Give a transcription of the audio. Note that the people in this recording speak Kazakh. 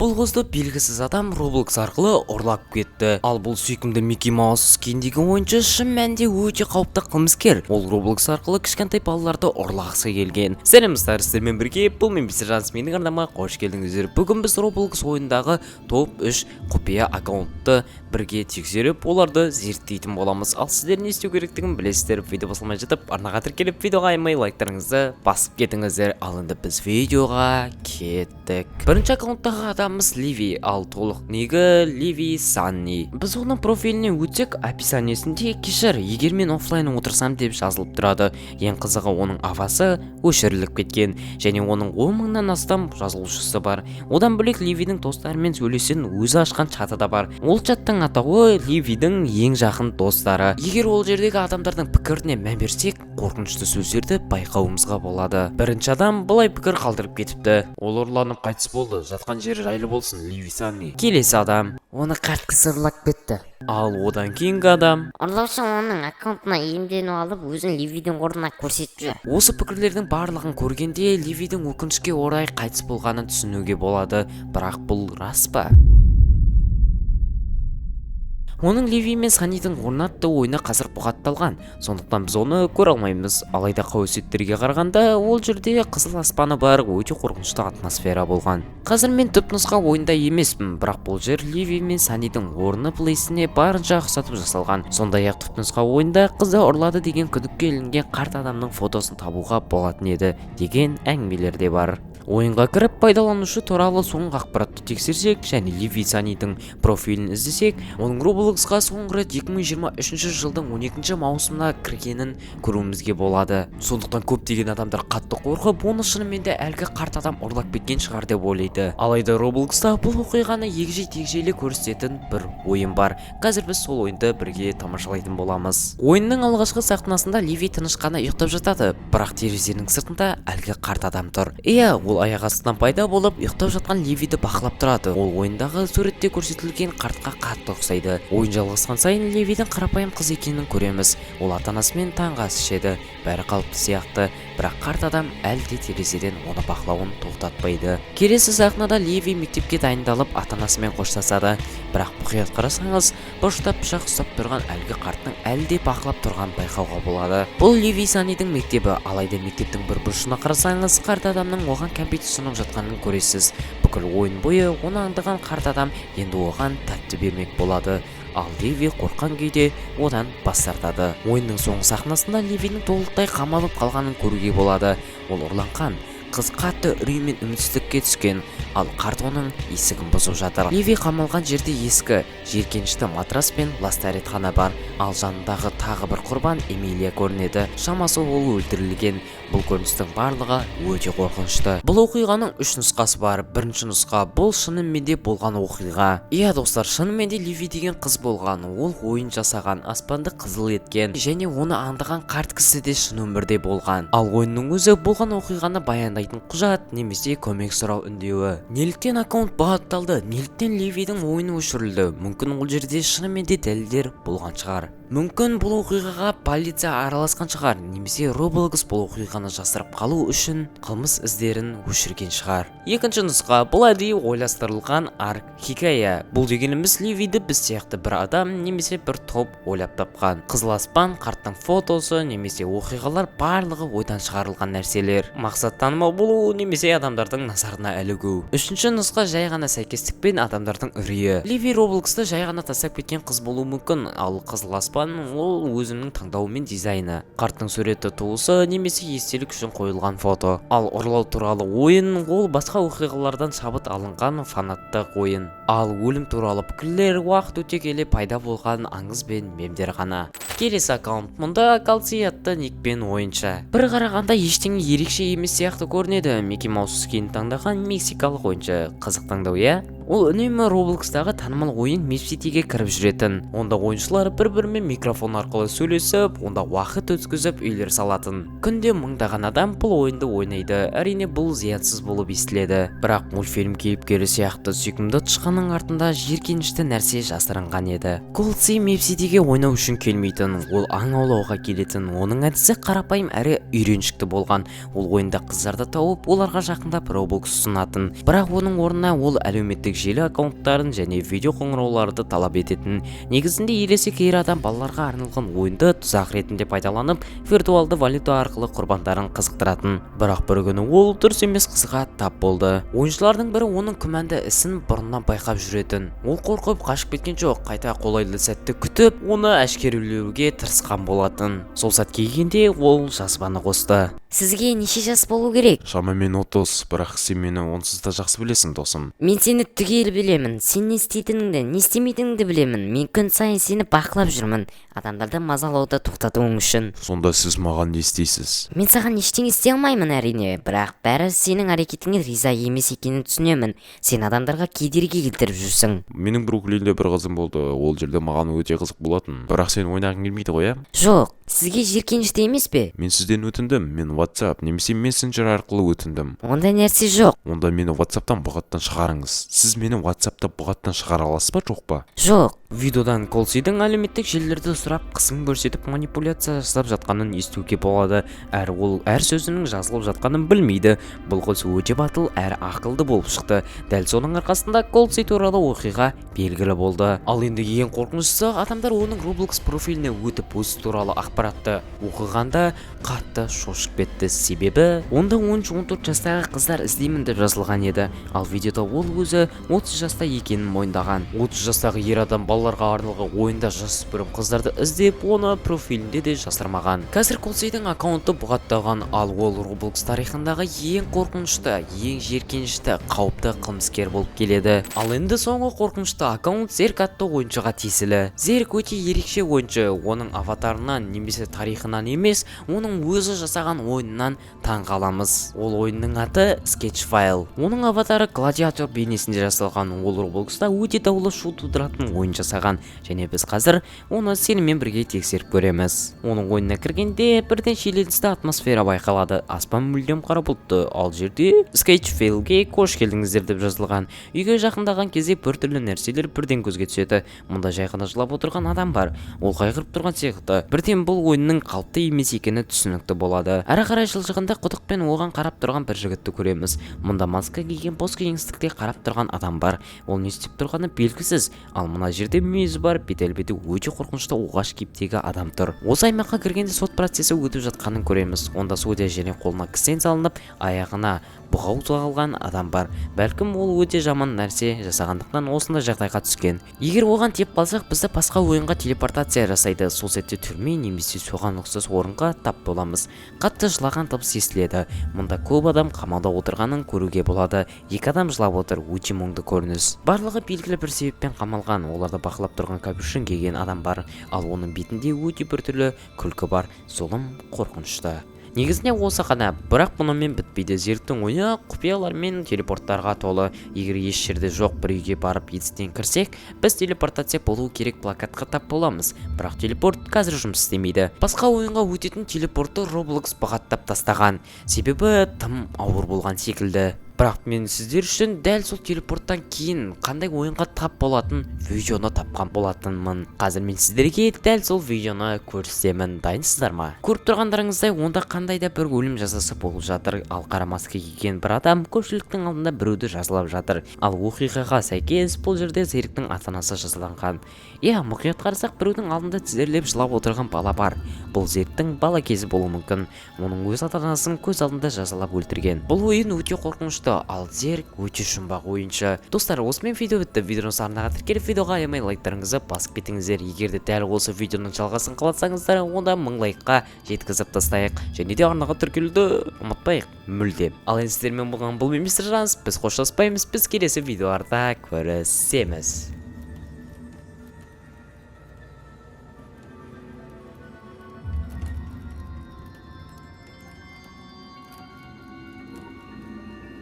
Бұл қызды белгісіз адам Roblox арқылы ұрлап кетті. Ал бұл сүйкімді Микки Маус скиндегі ойыншы шын мәнінде өте қауіпті қылмыскер. Ол Roblox арқылы кішкентай балаларды ұрлағысы келген. Сәлем, достар, сіздермен бірге бұл мен, Бисержан. Менің арнама қош келдіңіздер. Бүгін біз Roblox ойындағы топ 3 құпия аккаунтты бірге тексеріп, оларды зерттейтін боламыз. Ал сіздер не істеу керектігін білесіздер. Видео басталмай жатып, арнаға тіркеліп, видеоға аямай лайктарыңызды басып кетіңіздер. Ал енді біз видеоға кеттік. Бірінші аккаунттағы адамымыз Ливи, ал толық нигі Ливи Санни. Біз оның профиліне өтсек, описаниесінде «Кешір, егер мен оффлайн отырсам» деп жазылып тұрады. Ең қызығы, оның авасы өшіріліп кеткен және оның 10 мыңнан астам жазылушысы бар. Одан бөлек, Ливидің достарымен сөйлесетін өзі ашқан чаты да бар. Ол чаттың атауы «Ливидің ең жақын достары». Егер ол жердегі адамдардың пікіріне мән берсек, қорқынышты сөздерді байқауымызға болады. Бірінші адам былай пікір қалдырып кетіпті: Ол ұрланып қайтыс болды. Жатқан жері жайлы болсын, Ливи Санни. Келесі адам: Оны қарт кісі ұрлап кетті. Ал одан кейінгі адам: Ұрлаушы оның аккаунтына иемденіп алып, өзін Ливидің орнына көрсетіп жүр. Осы пікірлердің барлығын көргенде, Ливидің өкінішке орай қайтыс болғанын түсінуге болады. Бірақ бұл рас па? Оның Ливи мен Саннидің орны атты ойыны қазір бұғатталған, сондықтан біз оны көре алмаймыз. Алайда қауесеттерге қарағанда, ол жерде қызыл аспаны бар өте қорқынышты атмосфера болған. Қазір мен түпнұсқа ойында емеспін, бірақ бұл жер Ливи мен Саннидің орны плейсіне барынша ұқсатып жасалған. Сондай ақ түпнұсқа ойында қызды ұрлады деген күдікке ілінген қарт адамның фотосын табуға болатын еді деген әңгімелер де бар. Ойынға кіріп, пайдаланушы туралы соңғы ақпаратты тексерсек және Ливи Саннидің профилін іздесек, оның Роблоксқа соңғы рет 2023 жылдың 12 маусымына кіргенін көруімізге болады. Сондықтан көптеген адамдар қатты қорқып, оны шынымен де әлгі қарт адам ұрлап кеткен шығар деп ойлайды. Алайда Роблокста бұл оқиғаны егжей тегжейлі көрсететін бір ойын бар. Қазір біз сол ойынды бірге тамашалайтын боламыз. Ойынның алғашқы сахнасында Ливи тыныш қана ұйықтап жатады, бірақ терезенің сыртында әлгі қарт адам тұр. Иә, ол аяқ астынан пайда болып, ұйықтап жатқан Ливиді бақылап тұрады. Ол ойындағы суретте көрсетілген қартқа қатты ұқсайды. Ойын жалғасқан сайын Ливидің қарапайым қыз екенін көреміз. Ол ата анасымен таңғы ас ішеді. Бәрі қалыпты сияқты, бірақ қарт адам әлі де терезеден оны бақылауын тоқтатпайды. Келесі сахнада Ливи мектепке дайындалып, ата анасымен қоштасады. Бірақ мұқият қарасаңыз, бұрышта пышақ ұстап тұрған әлгі қарттың әлі де бақылап тұрғанын байқауға болады. Бұл Ливи Саннидің мектебі. Алайда мектептің бір бұрышына қарасаңыз, қарт адамның оған кәмпит ұсынып жатқанын көресіз. Бүкіл ойын бойы оны аңдыған қарт адам енді оған тәтті бермек болады, ал Ливи қорыққан күйде одан бас тартады. Ойынның соңғы сахнасында Ливидің толықтай қамалып қалғанын көруге болады. Ол ұрланған. Қыз қатты үрей мен үмітсіздікке түскен, ал қарт оның есігін бұзып жатыр. Ливи қамалған жерде ескі, жиіркенішті матрас пен лас дәретхана бар. Ал жанындағы тағы бір құрбан Эмилия көрінеді. Шамасы, ол өлтірілген. Бұл көріністің барлығы өте қорқынышты. Бұл оқиғаның үш нұсқасы бар. Бірінші нұсқа: бұл шынымен де болған оқиға. Иә, достар, шынымен де Ливи деген қыз болған. Ол ойын жасаған, аспанды қызыл еткен және оны аңдыған қарт кісі де шын өмірде болған. Ал ойынның өзі болған оқиғаны баяндайтын құжат немесе көмек сұрау үндеуі. Неліктен аккаунт бұғатталды? Неліктен Ливидің ойыны өшірілді? Мүмкін, ол жерде шынымен де дәлелдер болған шығар. Мүмкін, бұл оқиғаға полиция араласқан шығар немесе Roblox бұл оқиғаны жасырып қалу үшін қылмыс іздерін өшірген шығар. Екінші нұсқа: бұл әдейі ойластырылған арк хикая. Бұл дегеніміз, Ливиді біз сияқты бір адам немесе бір топ ойлап тапқан. Қызыл аспан, қарттың фотосы немесе оқиғалар — барлығы ойдан шығарылған нәрселер. Мақсат — танымал болу немесе адамдардың назарына ілігу. Үшінші нұсқа: жай ғана сәйкестік пен адамдардың үрейі. Ливи Роблоксты жай ғана тастап кеткен қыз болуы мүмкін, ал қызыл аспан ол өзінің таңдауы мен дизайны. Қарттың суреті туысы немесе естелік үшін қойылған фото. Ал ұрлау туралы ойын ол басқа оқиғалардан шабыт алынған фанаттық ойын. Ал өлім туралы пікірлер уақыт өте келе пайда болған аңыз бен мемдер ғана. Келесі аккаунт. Мұнда Калций атты никпен ойыншы. Бір қарағанда ештеңе ерекше емес сияқты көрінеді. Микки Маус скин таңдаған мексикалық ойыншы. Қызық таңдау, иә? Ол үнемі Роблокстағы танымал ойын MeepCity-ге кіріп жүретін. Онда ойыншылар бір-бірімен микрофон арқылы сөйлесіп, онда уақыт өткізіп, үйлер салатын. Күнде мыңдаған адам бұл ойынды ойнайды. Әрине, бұл зиянсыз болып естіледі. Бірақ мультфильм кейіпкері сияқты сүйкімді тышқанның артында жиіркенішті нәрсе жасырынған еді. Колси MeepCity-ге ойнау үшін келмейтін, ол аң аулауға келетін. Оның әдісі қарапайым әрі үйреншікті болған. Ол ойында қыздарды тауып, оларға жақындап, Robux ұсынатын. Бірақ оның орнына ол әлеуметтік желі аккаунттарын және видео қоңырауларды талап ететін. Негізінде ересек ер адам балаларға арналған ойынды тұзақ ретінде пайдаланып, виртуалды валюта арқылы құрбандарын қызықтыратын. Бірақ бір күні ол дұрыс емес қызға тап болды. Ойыншылардың бірі оның күмәнді ісін бұрыннан байқап жүретін. Ол қорқып қашып кеткен жоқ, қайта қолайлы сәтті күтіп, оны әшкерелеуге тырысқан болатын. Сол сәт келгенде ол жазбаны қосты. Сізге неше жас болу керек? Шамамен 30, бірақ сен мені онсыз да жақсы білесің, досым. Мен сені түгел білемін. Сен не істейтініңді, не істемейтініңді білемін. Мен күн сайын сені бақылап жүрмін, адамдарды мазалауды тоқтатуың үшін. Сонда сіз маған не істейсіз? Мен саған ештеңе істей алмаймын, әрине, бірақ бәрі сенің әрекетіңе риза емес екенін түсінемін. Сен адамдарға кедергі келтіріп жүрсің. Менің Бруклинде бір қызым болды, ол жерде маған өте қызық болатын. Бірақ сен ойнағың келмейді ғой, иә? Жоқ, сізге жиіркенішті емес пе? Мен сізден өтіндім, мен WhatsApp немесе мессенджер арқылы өтіндім. Ондай нәрсе жоқ. Онда мені WhatsAppтан бұғаттан шығарыңыз. Сіз мені WhatsAppта бұғаттан шығара аласыз ба, жоқ па? Жоқ. Видеодан Колсидің әлеуметтік желілерді сұрап, қысым көрсетіп, манипуляция жасап жатқанын естуге болады. Әрі ол әр сөзінің жазылып жатқанын білмейді. Бұл қыз өте батыл әрі ақылды болып шықты. Дәл соның арқасында Колси туралы оқиға белгілі болды. Ал енді ең қорқыныштысы, адамдар оның Roblox профиліне өтіп, өзі туралы ақпаратты оқығанда қатты шошып кетті. Себебі онда 13-14 жастағы қыздар іздеймін деп жазылған еді. Ал видеода ол өзі 30 жаста екенін мойындаған. 30 жастағы ер адам балаларға арналған ойында жасөспірім қыздарды іздеп, оны профилінде де жасырмаған. Қазір Колсидің аккаунты бұғатталған, ал ол Roblox тарихындағы ең қорқынышты, ең жиіркенішті, қауіпті қылмыскер болып келеді. Ал енді соңғы қорқынышты аккаунт Зерк атты ойыншыға тиесілі. Зерк өте ерекше ойыншы. Оның аватарынан немесе тарихынан емес, оның өзі жасаған ойыннан таң қаламыз. Ол ойынның аты Sketchfile. Оның аватары гладиатор бейнесінде жасалған. Ол Robloxта өте даулы шу тудыратын ойын жасаған және біз қазір оны сенімен бірге тексеріп көреміз. Оның ойынына кіргенде бірден шиеленісті атмосфера байқалады. Аспан мүлдем қара бұлтты, ал жерде "Sketchfile-ге қош келдіңіздер" деп жазылған. Үйге жақындаған кезде біртүрлі нәрселер бірден көзге түседі. Мұнда жай ғана жылап отырған адам бар. Ол қайғырып тұрған сияқты. Бірден бұл ойынның қалыпты емес екені түсінікті болады. Әрі қарай жылжығанда құдық пен оған қарап тұрған бір жігітті көреміз. Мұнда маска киген, бос кеңістікте қарап тұрған адам бар. Ол не істеп тұрғаны белгісіз. Ал мына жерде мүйізі бар, бет әлпеті өте қорқынышты, оғаш кейіптегі адам тұр. Осы аймаққа кіргенде сот процесі өтіп жатқанын көреміз. Онда судья және қолына кісен салынып, аяғына бұғау тағылған адам бар. Бәлкім, ол өте жаман нәрсе жасағандықтан осындай жағдайға түскен. Егер оған тиіп қалсақ, бізді басқа ойынға телепортация жасайды. Сол сәтте түрме немесе соған ұқсас орынға тап боламыз. Қатты жылаған дыбыс естіледі. Мұнда көп адам қамауда отырғанын көруге болады. Екі адам жылап отыр, өте мұңды көрініс. Барлығы белгілі бір себеппен қамалған. Оларды бақылап тұрған капюшон киген адам бар, ал оның бетінде өте біртүрлі күлкі бар. Зұлым, қорқынышты. Негізінде осы ғана, бірақ бұнымен бітпейді. Зерктің ойыны құпиялар мен телепорттарға толы. Егер еш жерде жоқ бір үйге барып, есіктен кірсек, біз телепортация болу керек плакатқа тап боламыз. Бірақ телепорт қазір жұмыс істемейді. Басқа ойынға өтетін телепортты Roblox бұғаттап тастаған, себебі тым ауыр болған секілді. Бірақ мен сіздер үшін дәл сол телепорттан кейін қандай ойынға тап болатын видеоны тапқан болатынмын. Қазір мен сіздерге дәл сол видеоны көрсетемін. Дайынсыздар ма? Көріп тұрғандарыңыздай, онда қандай да бір өлім жазасы болып жатыр. Ал қара маска киген бір адам көпшіліктің алдында біреуді жазалап жатыр. Ал оқиғаға сәйкес, бұл жерде Зеріктің ата анасы жазаланған. Иә, мұқият қарасақ, біреудің алдында тізерлеп жылап отырған бала бар. Бұл Зеріктің бала кезі болуы мүмкін. Оның өз ата анасын көз алдында жазалап өлтірген. Бұл ойын өте қорқынышты, ал Зерк өте жұмбақ ойыншы. Достар, осымен видео бітті. Видеоның арнаға тіркеліп, видеоға аямай лайктарыңызды басып кетіңіздер. Егер де дәл осы видеоның жалғасын қаласаңыздар, онда 1000 лайкқа жеткізіп тастайық және де арнаға тіркелуді ұмытпайық мүлдем. Ал енді сіздермен болған бұл мен, мистер Жанс. Біз қоштаспаймыз, біз келесі видеоларда көрісеміз.